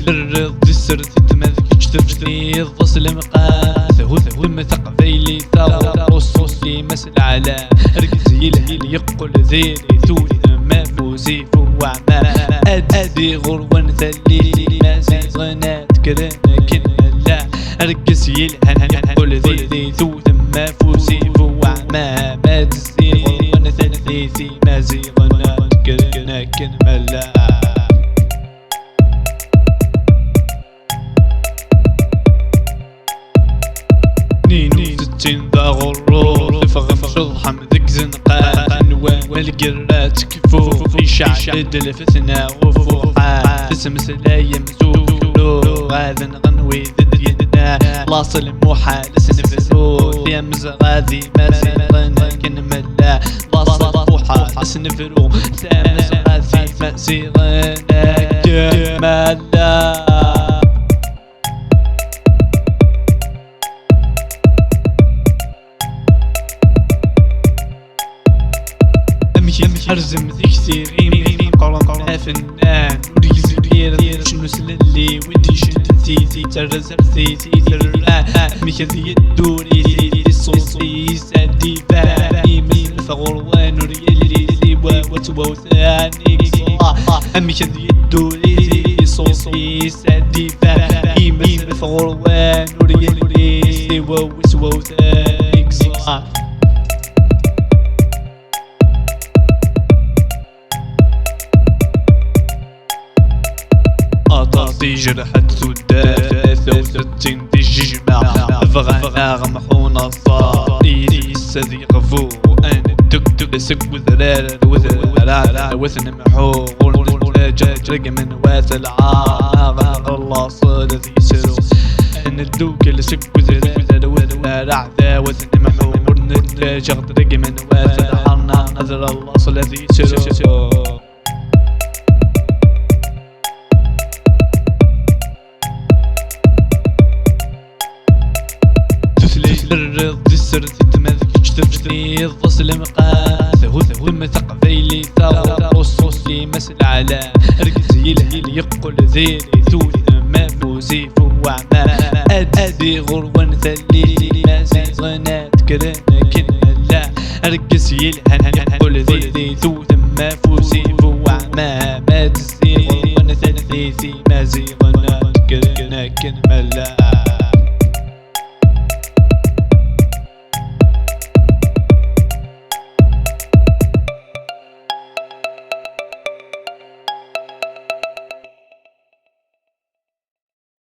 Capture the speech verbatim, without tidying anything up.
Terriḍ di sser titma d kečč tebniḍ s lemqam. Thudem taqbaylit taɣur uṣṣus-im as lɛala. Argaz yelhan yeqqel diri tudem afus-if uɛma. Ad d-iɣurwen tallit imaziɣen ad kkren akken ma llan. Argaz yelhan yeqqel diri tudem afus-if uɛma. Ad d-iɣurwen tallit imaziɣen ad kkren akken ma llan. Nin u settin d aɣurru, teffɣem ceḍḥem deg izenqan, nwan lgerra tekfu, icɛel-d lfetna ufuḥan, tettmeslayem s ufuḥlu, ad nɣen wid d-yenna, laṣel muḥal ad s-nebnu, tamezɣa d imaziɣen akken ma llan, laṣel muḥal ad s-nebnu, tamezɣa d imaziɣen akken ma llan. Amek i tḥerzem deg tiɣimit meqqren afennan, ur yezmir ad yecnu s lelli, wid icennun tidi terza tidi terra. Amek ad yeddu ur yelli ṣṣut-is ad d-iban, imeslef ɣur-wen ur yelli siwa wet wawten i yeṣra. Amek ad yeddu ur yelli ṣṣut-is ad d-iban, imeslef ɣur-wen ur yelli siwa wet wawten i yeṣra. Aṭas i jerḥent tuddar, tlata u settin di jejma, bɣan aɣ-mḥun aẓar, idis ad yeɣbu, ad neddukkel seg udrar ar udrar, ad nemḥu, ur nettaǧǧa ad regmen wat lɛar, neɣ laṣel ad yesru, ad neddukkel seg udrar ar udrar, aɛdaw ad nemḥu, ur nettaǧǧa ad regmen wat lɛar, neɣ laṣel ad yesru. Tutlayt terriḍ di sser titma d kečč tebniḍ s lemqam. Thudem taqbaylit taɣur uṣṣus-im as lɛala. Argaz yelhan yeqqel diri tudem afus-if uɛma. Ad d-iɣurwen tallit